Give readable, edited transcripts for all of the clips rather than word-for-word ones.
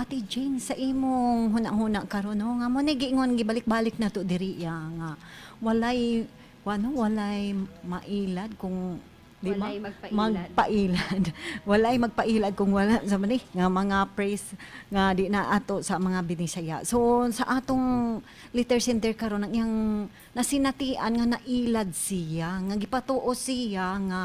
Ate Jane, sa imong huna-huna karon, no, nga mo ni giingon, gibalik-balik na to diri ya nga walay ano, walay mailad kung di ba? Walay magpailad. Magpailad. Walay magpailad kung wala sa man eh, nga mga praise nga di na ato sa mga Binisaya. So sa atong letter sender karon, ang iyang nasinatian nga nailad siya, nga gipatuo siya nga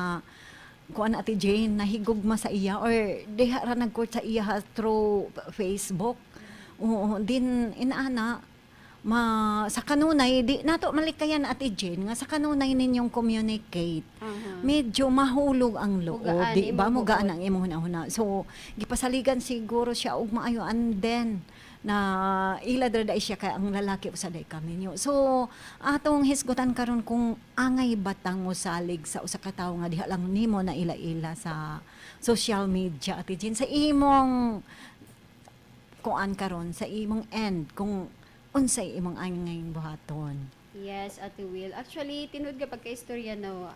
kuan, Ate Jane, nahigugma sa iya or diha ra nag-court sa iya ha, through Facebook. Oo, din inaana ma sa kanunay di nato malikayan, Ate Jane, nga sa kanunay ninyong communicate, medyo mahulog ang loob, Mugaan di ba? Imong Mugaan buot. Ang imong hunahuna. So gipasaligan siguro siya og maayo and then na ilad ra dai siya kay ang lalaki usa dai kaminyo. So atong hisgutan karon kung angay batang mo salig sa usa ka tawo nga diha lang nimo na ila-ila sa social media, Ate Jane. Sa imong kuan karon, sa imong end, kung unsay imong angay buhaton? Yes, Ate Will. Actually, tinuod ka pagka-istorya, no,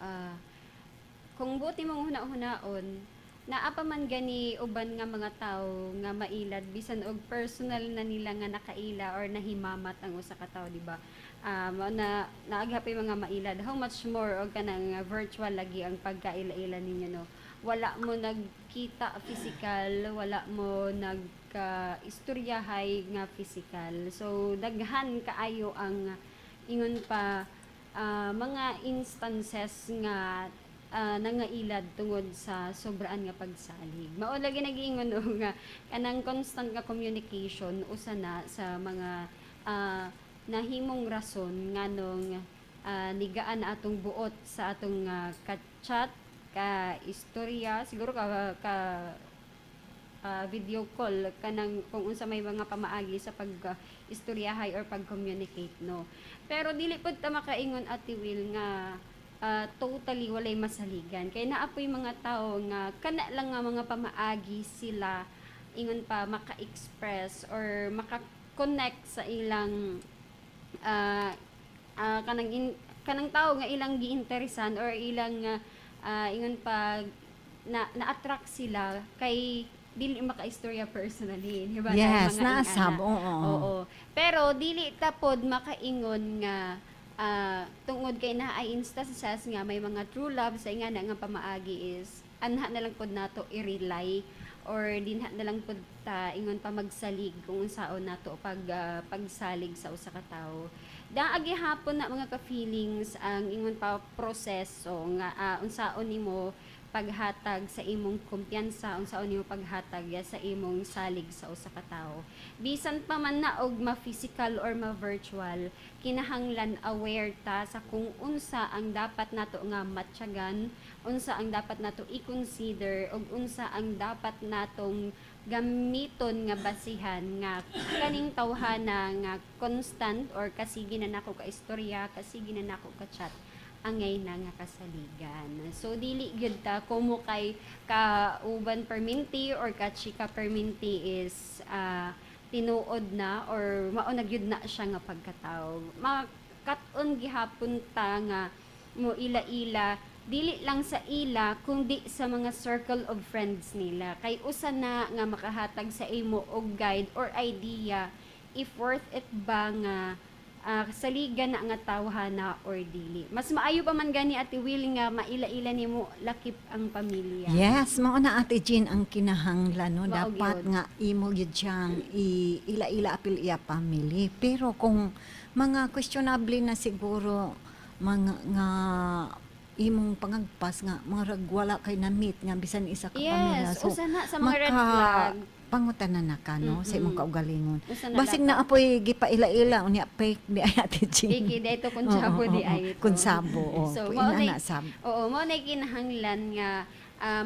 kung buti mong huna-hunaon, naa pa man gani uban nga mga tao nga mailad bisan og personal na nila nga nakaila or nahimamat ang usa ka tawo, di ba? Mao na naaghapoy mga mailad. How much more og kanang virtual lagi ang pagkaila-ila ninyo, no? Wala mo nagkita physical, wala mo nagka istoryahay nga physical. So daghan kaayo ang ingon pa mga instances nga nangailad tungod sa sobraan nga pagsalig. Mao lagi nagiingon, no, nga kanang constant nga communication usa na sa mga nahimong rason nganong nigaan na atong buot sa atong ka-chat, ka istorya, siguro ka video call, kanang kung unsa may mga pamaagi sa pag istoryahay or pag-communicate, no. Pero dili pud ta makaingon, Ate Will, nga totally walay masaligan kay naa poy mga tawo nga kana lang nga mga pamaagi sila ingon pa maka-express or maka-connect sa ilang kanang tao nga ilang giinteresan or ilang ingon pa na na-attract sila kay dili makaistorya personally, di ba? Yes, Dahil mga naasab, ingana. oo. Oo. Pero dili ta pod makaingon nga tungod kay naay instances nga may mga true love sa ingana nga pamaagi is anha na lang pod nato i-rely or dinha na lang pod ta ingon pa magsalig kung unsaon nato pagsalig sa usa ka tawo. Daa gihapon na, mga ka-feelings, ang ingon pa proseso nga unsaon nimo paghatag sa imong kumpiyansa, unsaon nimo paghatag ya sa imong salig sa usa ka tawo. Bisan pa man na og ma-physical or ma-virtual, kinahanglan aware ta sa kung unsa ang dapat nato nga matyagan, unsa ang dapat nato i-consider ug unsa ang dapat natong gamiton nga basihan nga kaning tawhana nga constant or kasigi na nako ka istorya, kasigi na nako ka chat, angay na nga kasaligan. So dili gyud ta komo kay ka uban perminti or ka chika perminti is tinuod na or mao na gyud na siya nga pagkatao. Makat-on gihapon ta nga mo ila-ila dili lang sa ila kundi sa mga circle of friends nila kay usa na nga makahatag sa imo og guide or idea if worth it ba nga saligan na nga tawhana or dili. Mas maayo pa man gani, Ate Will, nga maila-ila nimo lakip ang pamilya. Yes, mao na, Ate Jean, ang kinahanglan, no. Mao Dapat gyud. Nga imo gyud siyang ila-ila apil iya family. Pero kung mga questionable na siguro mga nga imong pangagpas nga murag wala kay na meet nga bisan isa ka pamilya. Yes, usa na sa mga red flag. Pangutan na ka, no, sa imong kaugalingon. Usa na Basig na dapat. apoy gipaila-ila unya fake di ay, Ate Jean. Fake di ito, konsabo Oo, di oo, ay ito. Konsabo, oh. So, mao na sab. Oo, mao na kinahanglan nga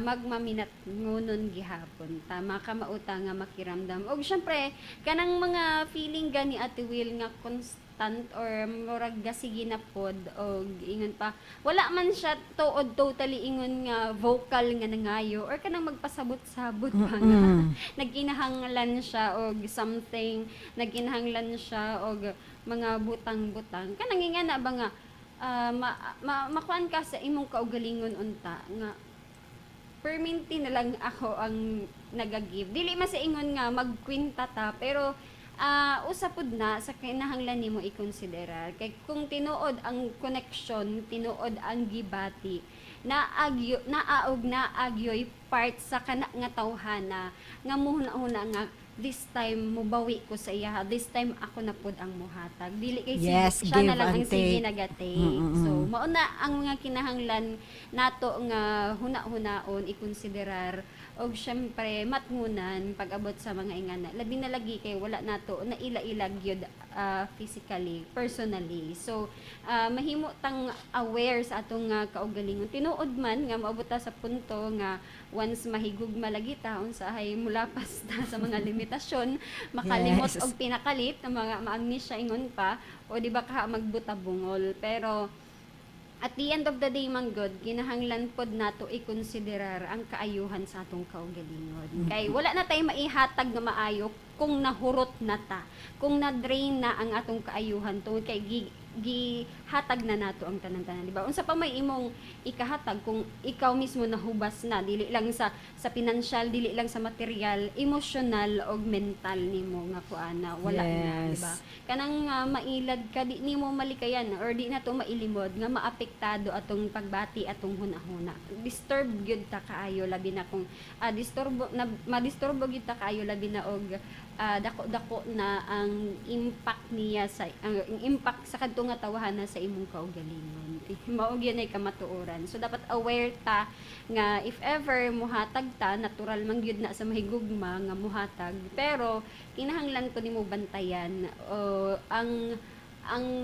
magmaminat ngunon gihapon ta makamauta nga makiramdam. Og syempre kanang mga feeling gani, Ate Will, nga constant or murag gasige na pod og ingon pa wala man siya tuod totally ingon nga vocal nga nangayo or kanang magpasabot-sabot pa nga nagkinahanglan siya og something, nagkinahanglan siya og mga butang-butang, kanang nga na ba nga makuan ka sa imong kaugalingon unta nga perminti na lang ako ang Naga-give. Dili man sa ingon nga magkwinta ta, pero usa pud na sa kinahanglan nimo ikonsiderar kay kung tinuod ang connection, tinuod ang gibati, naagyo naaog naagyoy part sa kana nga tawhana nga muhuna-huna nga this time mubawi ko sa iya, this time ako na pud ang muhatag, dili kay siya na Give lang and ang sige take. Naga-take. So mao na ang mga kinahanglan nato nga huna-hunaon, ikonsiderar og syempre matngunan pag-abot sa mga ingana, labi na lagi kay wala nato na ila-ila gyud physically, personally. So mahimo tang aware sa atong kaugalingon. Tinuod man nga maabot ta sa punto nga once mahigugma lagi ta, unsahay mulapas ta sa mga limitasyon, makalimot og pinakalit ng mga maamnesia ingon pa, o di ba ka magbuta bungol. Pero at the end of the day man gud, kinahanglan pod nato ikonsiderar ang kaayuhan sa atong kaugalingon kay wala na tay maihatag nga maayo kung nahurot na ta, kung na-drain na ang atong kaayuhan tungod kay gihatag na nato ang tanan-tanan, di ba? Unsa pa may imong ikahatag kung ikaw mismo nahubas na, dili lang sa financial, dili lang sa material, emotional og mental nimo nga kuana wala na, di ba? Kanang mailad ka, di nimo malikayan or di na to mailimod nga maapektado atong pagbati, atong hunahuna. Disturb gyud ta kaayo, labi na kung disturbo na, madisturbo gyud ta kaayo, labi na og dako-dako na ang impact niya sa ang impact sa kadto nga tawhana sa imong kaugalingon. Mao gyud ay kamatuoran. So dapat aware ta nga if ever muhatag ta, natural man gyud na sa mahigugma nga muhatag, pero kinahanglan ko nimo bantayan o ang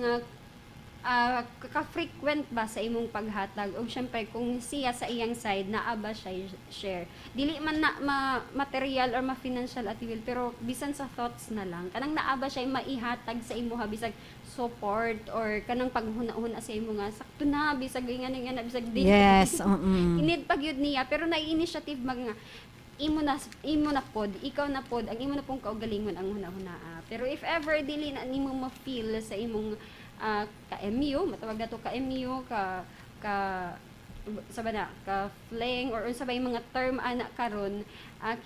ka-frequent ba sa imong paghatag og syempre kung siya sa iyang side naa ba siya share, dili man na ma material or ma financial at will, pero bisan sa thoughts na lang, kanang naa ba siya maihatag sa imuha, bisag support or kanang paghuna-huna sa imo nga sakto na, bisag nga nga bisag di inid pag yun niya, pero na-initiative mag nga imo na pod, ikaw na pod ang imo na pong kaugalingon ang huna-hunaa. Pero if ever dili na nimo ma-feel sa imong ka-MU, matawag nato ka-MU, ka ka sa ba na ka fling or unsa ba yung mga term ana karon,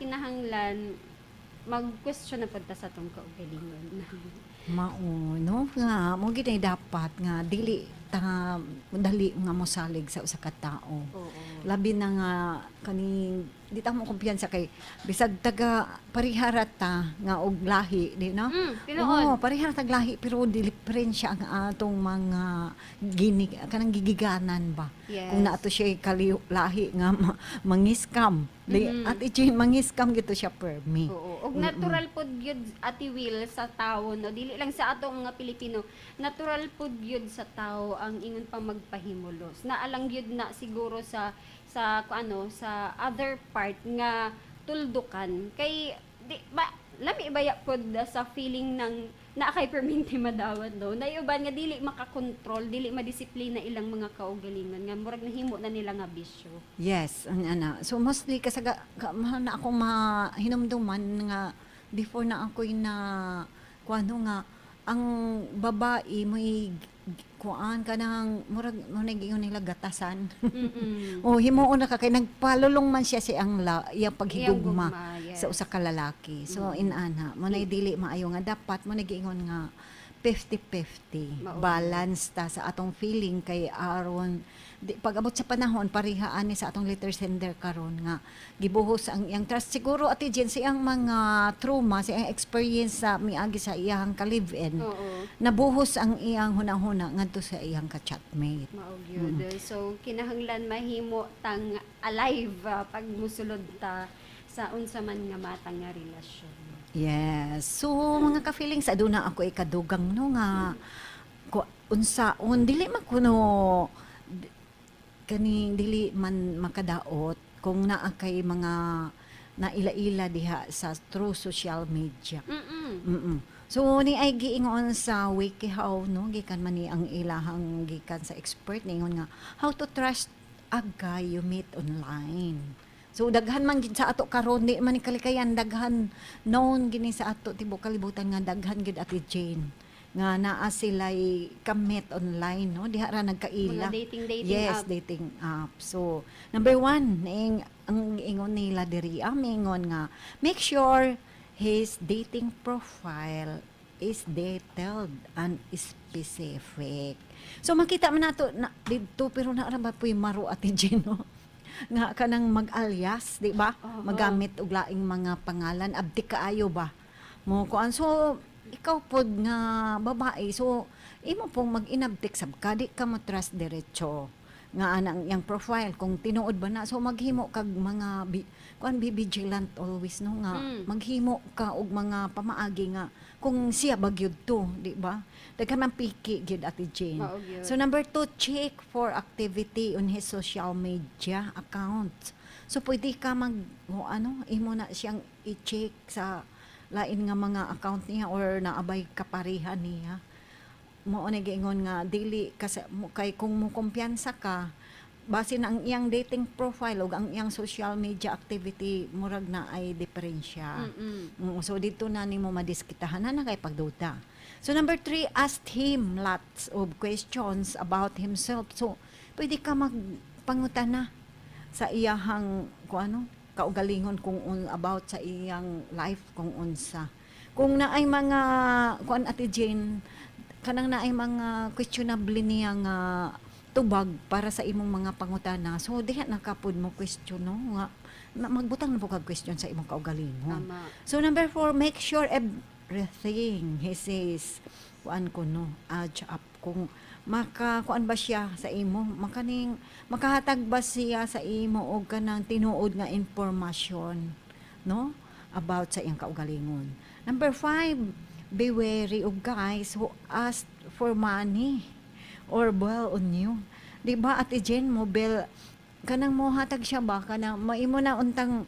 kinahanglan mag-question na pud ta sa atong kaugalingon. Mao no nga mo gid ay dapat nga dili ta dali nga mosalig sa usa ka tawo. Labi na nga kaning di ta mo kumpiyansa kay bisag taga parihara ta nga og lahi, di no? Tinuod. Oo, parihara tag lahi pero diferensya ang atong mga gini kanang gigiganan ba. Kung naato siya kali lahi nga mangiskam. Di at iti mangiskam gito siya permi. Oo. Og natural pod gyud, Ate Will, sa tawo no, dili lang sa atong mga Pilipino, natural pod gyud sa tawo ang ingon pa magpahimulos. Naalang gyud na siguro sa kung ano sa other part nga tuldukan kay di ba lami baya pod sa feeling ng naa kay perminti madawat no, nayuban nga dili makakontrol, dili madisiplina ilang mga kaugalingon nga murag nahimo na nila nga bisyo. Yes, ang ana. So mostly kasaga ka, mahal na ako mahinumduman nga before na ako'y na kuano nga ang babae may kuan kanang murag mo nag-ingon nila gatasan. O himuon na ka kay nagpalulong man siya sa iyang la, iyang paghigugma Iyang gugma, yes. sa usa ka lalaki. So inana mo na dili maayo nga dapat mo nagiingon nga 50-50 Mao. Balance ta sa atong feeling kay aron di, pag abot sa panahon, pareha ani sa atong letter sender karon nga gibuhos ang iyang trust siguro, Ate Jen, sa iyang mga trauma, sa iyang experience sa miagi sa iyang ka-live-in, nabuhos ang iyang hunahuna ngadto sa iyang ka-chatmate. Mao gyud. So kinahanglan mahimo tang alive pag musulod ta sa unsa man nga matang nga relasyon. Yes. So mga ka-feelings, aduna ako ikadugang no nga ko unsaon dili man kuno kaning dili man makadaot kung naa kay mga naila-ila diha sa through social media. So ni ay giingon sa WikiHow no, gikan man ni ang ilahang gikan sa expert, niingon nga how to trust a guy you meet online. So daghan man gid sa ato karon, di man ni kalikayan, daghan known gini sa ato tibok kalibutan nga daghan gid, Ate Jane, nga naa sila'y ka-meet online no, diha ra nagkaila. Mga dating dating Yes, app. Dating app. So number one, ning Ang ingon nila diri, mingon nga make sure his dating profile is detailed and specific. So makita man nato na didto, pero naa ra ba po'y maro, Ate Gino, nga kanang mag-alias, di ba? Oo. Magamit og laing mga pangalan, abdi kaayo ba? Mo kuan, so ikaw pod nga babae, so imo pong mag-inabtik sab ka, di ka mo trust diretso nga anang iyang profile kung tinuod ba na. So maghimo kag mga kuan, be vigilant always, no, nga maghimo ka og mga pamaagi nga kung siya ba gyud to, di ba? Daghan man piki gyud, Ate Jane. Mao gyud. So number two, check for activity on his social media account. So pwede ka mag o ano, imo na siyang i-check sa lain nga mga account niya or naabay kapareha niya. Mo na giingon nga dili kasi mo, kay kung mo kumpiyansa ka basin ang iyang dating profile ug ang iyang social media activity, murag na ay diferensya. So dito na nimo madiskitahan na na kay pagduda. So number three, ask him lots of questions about himself. So pwede ka magpangutana sa iyahang kung ano kaugalingon, kung about sa iyang life, kung unsa. Kung naay mga kuan, Ate Jane, kanang naay mga questionable niya nga tubag para sa imong mga pangutana. So diha na ka pud mo question, no, nga magbutang na po kag question sa imong kaugalingon. So number four, make sure everything he says kuan ko, no, adds up, kung maka kuan ba siya sa imo, makaning makahatag ba siya sa imo og kanang tinuod nga impormasyon, no, about sa iyang kaugalingon. Number five, be wary of guys who ask for money or bail on you. Di ba, Ate Jen, mo bail, kanang mohatag siya ba, kanang maimo na untang,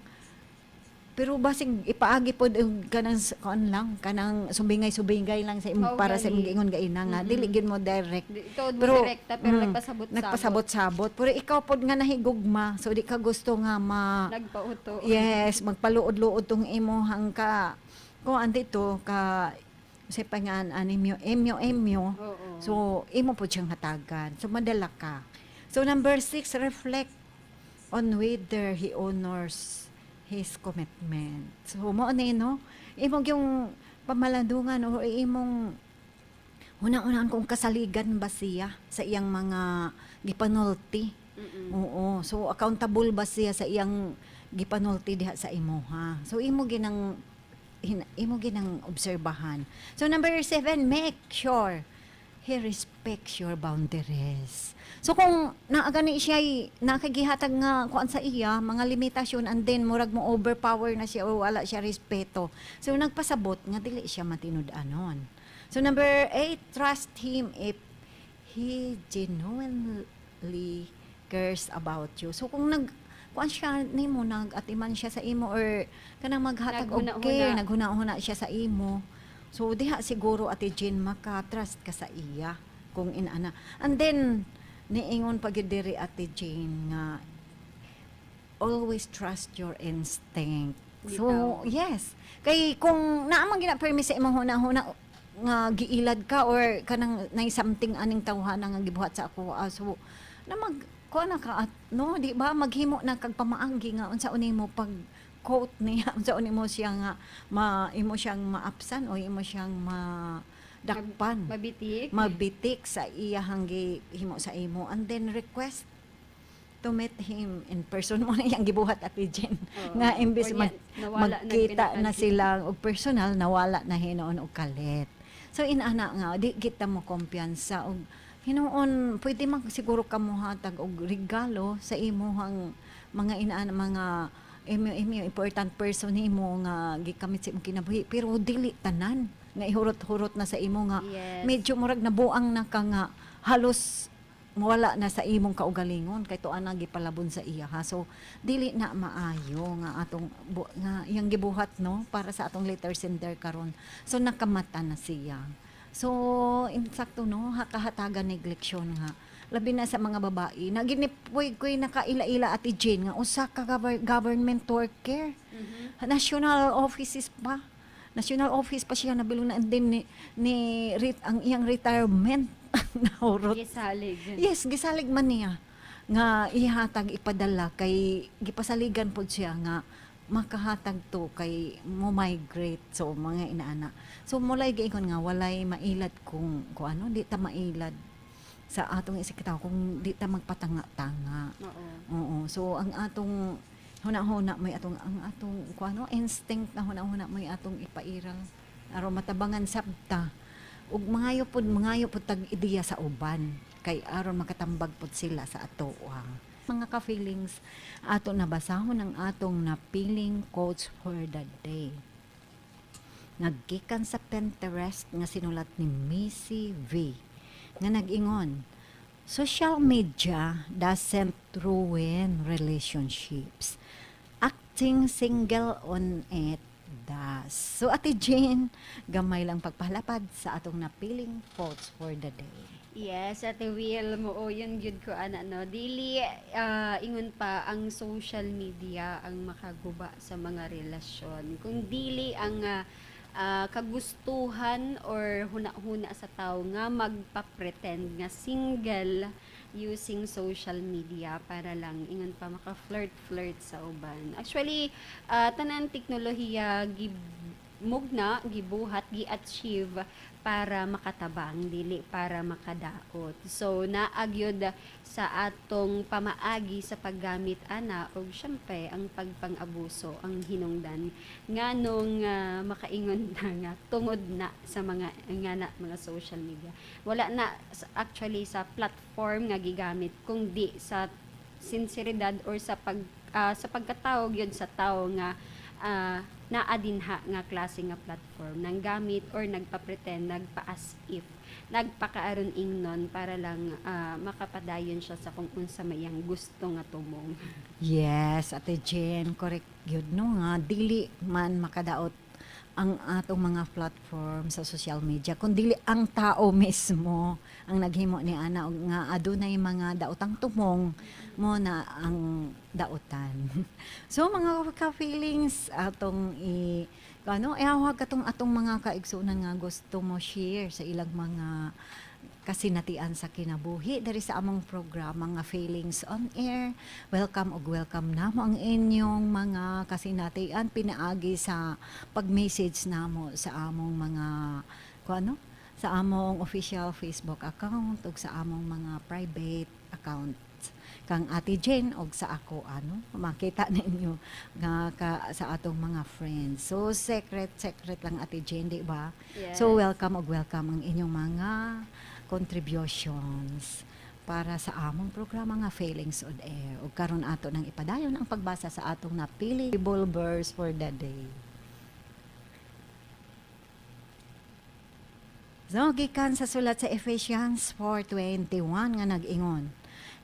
pero basig ipaagi pod og kanang kuan lang, kanang subingay-subingay lang sa imo Mao para sa gani. Imong giingon gaina nga dili gyud mo direct. Tuod mo Pero, direkta, pero nagpasabot-sabot. Nagpasabot-sabot. Pero ikaw pod nga nahigugma, so di ka gusto nga ma Nagpauto. Yes, magpaluod-luod tong imuhang ka kuan dito ka sa pangan ani emyo emyo. So imo po siyang hatagan. So madala ka. So number six, reflect on whether he honors his commitment. So mo ni, no, imong yung pamalandungan o imong una-unaan kung kasaligan ba siya sa iyang mga gipanulti. Oo. So accountable ba siya sa iyang gipanulti diha sa imo ha. So imo ginang obserbahan. So number seven, make sure he respects your boundaries. So kung naagani siya nakagihatag nga kuan sa iya mga limitasyon and then murag mo overpower na siya o wala siya respeto. So nagpasabot nga dili siya matinud-anon. So number eight, trust him if he genuinely cares about you. So kung nag kuan siya nimo, nag-atiman siya sa imo or kanang maghatag og Naghuna-huna. care, naghuna-huna siya sa imo. So diha siguro, Ate Jean, maka-trust ka sa iya kung inana. And then niingon pa gyud diri, Ate Jane, nga always trust your instinct. So, Bitaw. yes. Kay kung naa man gina permi sa imong huna-huna nga giilad ka or kanang nay something aning tawhana nga gibuhat sa ako, so na mag kuan na ka at, no, di ba, maghimo na kag pamaagi nga unsa uni mo pag quote niya, unsa uni mo siya nga ma imo siyang maapsan o imo siyang madakpan, Mabitik. Mabitik sa iyahang gihimo sa imo, and then request to meet him in person. Mo na iyang gibuhat, Ate Jen, nga imbes Unya, nawala na magkita na pinakalit. Sila og personal, nawala na hinuon og kalit. So inana nga di kita mo kumpiyansa og hinuon pwede man siguro ka mohatag og regalo sa imuhang mga inaan, mga imo imo important person nimo nga gikamit sa imong kinabuhi, pero dili tanan nga ihurot-hurot na sa imo nga medyo murag nabuang na ka nga halos wala na sa imong kaugalingon kay tuan na gipalabon sa iya ha. So dili na maayo nga atong nga iyang gibuhat, no, para sa atong letter sender karon. So nakamata na siya. So insakto, no, hakahatagan ni leksyon nga labi na sa mga babae na ginipoy ko'y nakaila-ila, Ate Jane, nga usa ka government worker, national offices pa, national office pa siya nabilong na, and then ni ang iyang retirement nahurot. Gisalig. Yes, gisalig man niya. Nga ihatag, ipadala kay gipasaligan pod siya nga makahatag to kay mo migrate, so mga inaana. So mulay giingon nga walay mailad kung ano, di ta mailad sa atong isip kung di ta magpatanga-tanga. Oo. Oo. So ang atong huna-huna may atong, ang atong kung ano, instinct na huna-huna may atong ipairal aron matabangan sabta ug mangayo pud tag ideya sa uban kay aron makatambag pud sila sa ato. Mga ka-feelings, ato nabasahon ang atong napiling quotes for the day. Naggikan sa Pinterest nga sinulat ni Missy V nga nag-ingon, "Social media doesn't ruin relationships. Acting single on it does." So Ate Jane, gamay lang pagpalapad sa atong napiling quotes for the day. Yes, Ate Will, mo yun gyud ko ana, no. Dili ingon pa ang social media ang makaguba sa mga relasyon. Kung dili ang kagustuhan or huna-huna sa tao nga magpa-pretend nga single using social media para lang ingon pa maka-flirt-flirt sa uban. Actually, tanan teknolohiya mugna, gibuhat, gi-achieve para makatabang, dili para makadaot. So naa gyud sa atong pamaagi sa paggamit ana og syempre ang pagpang-abuso ang hinungdan nganong makaingon na nga tungod na sa mga nga na mga social media. Wala na actually sa platform nga gigamit kung di sa sinseridad or sa pagkatawag yun sa tao nga naa dinha nga klase nga platform nang gamit or nagpa-pretend, nagpa-as if, nagpakaaron ingnon para lang makapadayon siya sa kung unsa may iyang gusto nga tumong. Yes, Ate Jen, correct yun no nga dili man makadaot ang atong mga platform sa social media kun dili ang tao mismo ang naghimo ni ana og nga adunay mga daotang tumong mo na ang daotan. So mga ka-feelings, atong i ano, ihawag katong atong mga kaigsuonan nga gusto mo share sa ilang mga kasinatian sa kinabuhi diri sa among programa nga Feelings on Air. Welcome ug welcome namo ang inyong mga kasinatian pinaagi sa pag-message namo sa among mga kung ano, sa among official Facebook account ug sa among mga private account kang Ate Jane og sa ako, ano, makita ninyo nga ka, sa atong mga friends. So secret secret lang, Ate Jane, di ba? Yes. So welcome og welcome ang inyong mga contributions para sa among programa nga Feelings on Air. Ug karon ato nang ipadayon ang pagbasa sa atong napili Bible verse for the day. So, gikan sa sulat sa Ephesians 4:21 nga nag-ingon,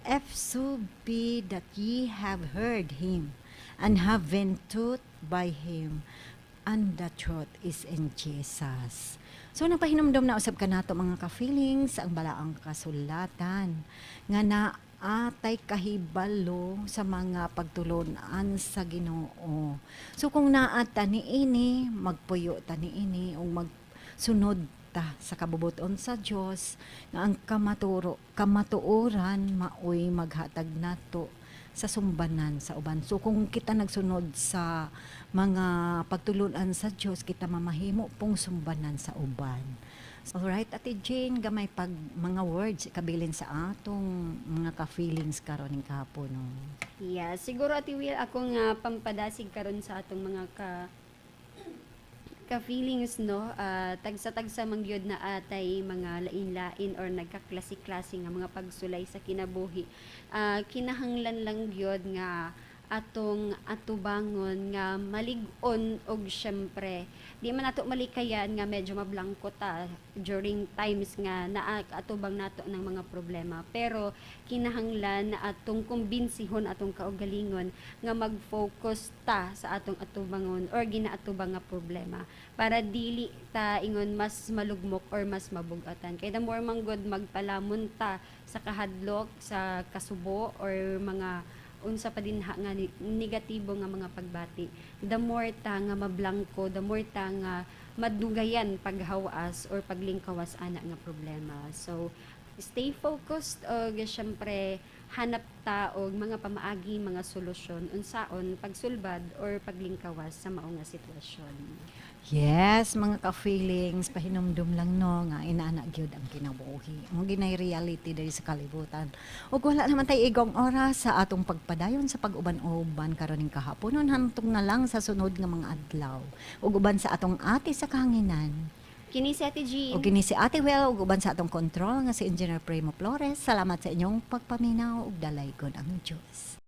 "If so be that ye have heard him and have been taught by him, and the truth is in Jesus." So, napahinumdom na usab kanato, mga ka-feelings, ang balaang kasulatan nga naatay kahibalo sa mga pagtulunan sa Ginoo. So, kung naa ta niini, magpuyo ta niini o magsunod ta sa kabubuton sa Dios nga ang kamatuoran maoy maghatag nato sa sumbanan sa uban. So kung kita nagsunod sa mga pagtulunan sa Dios, kita mamahimo pong sumbanan sa uban. Alright, Ate Jane, gamay pag mga words kabilin sa atong mga ka-feelings karon ning kahapon, no? Yeah, siguro, Ate Will, ako nga pampadasig karon sa atong mga ka feelings, no, tagsa-tagsa man gyud na atay mga lain-lain or nagkaklase-klase nga mga pagsulay sa kinabuhi. Kinahanglan lang gyud nga atong atubangon nga malig-on og syempre di man nato malikayan nga medyo mablangko ta during times nga naa atubang nato ng mga problema, pero kinahanglan na atong kumbinsihon atong kaugalingon nga mag-focus ta sa atong atubangon or ginaatubang nga problema para dili ta ingon mas malugmok or mas mabugatan, kay the more man gud magpalamon ta sa kahadlok, sa kasubo or mga unsa pa dinha nga negatibo nga mga pagbati, the more ta nga mablangko, the more ta nga madugayan paghawas or paglingkawas ana nga problema. So stay focused og syempre Hanap ta og mga pamaagi, mga solusyon unsaon pagsulbad or paglingkawas sa mao nga sitwasyon. Yes, mga ka-feelings, pahinumdum lang, no, nga inaana gyud ang kinabuhi. Ang ginay reality diri sa kalibutan. Ug wala naman tay igong oras sa atong pagpadayon sa pag-uban-uban karon ning kahaponon, hantong na lang sa sunod nga mga adlaw. Ug uban sa atong ate sa kahanginan. Kini si Ate Jean. Ug kini si Ate Well, ug uban sa atong control nga si Engineer Primo Flores. Salamat sa inyong pagpaminaw ug dalaygon ang Diyos.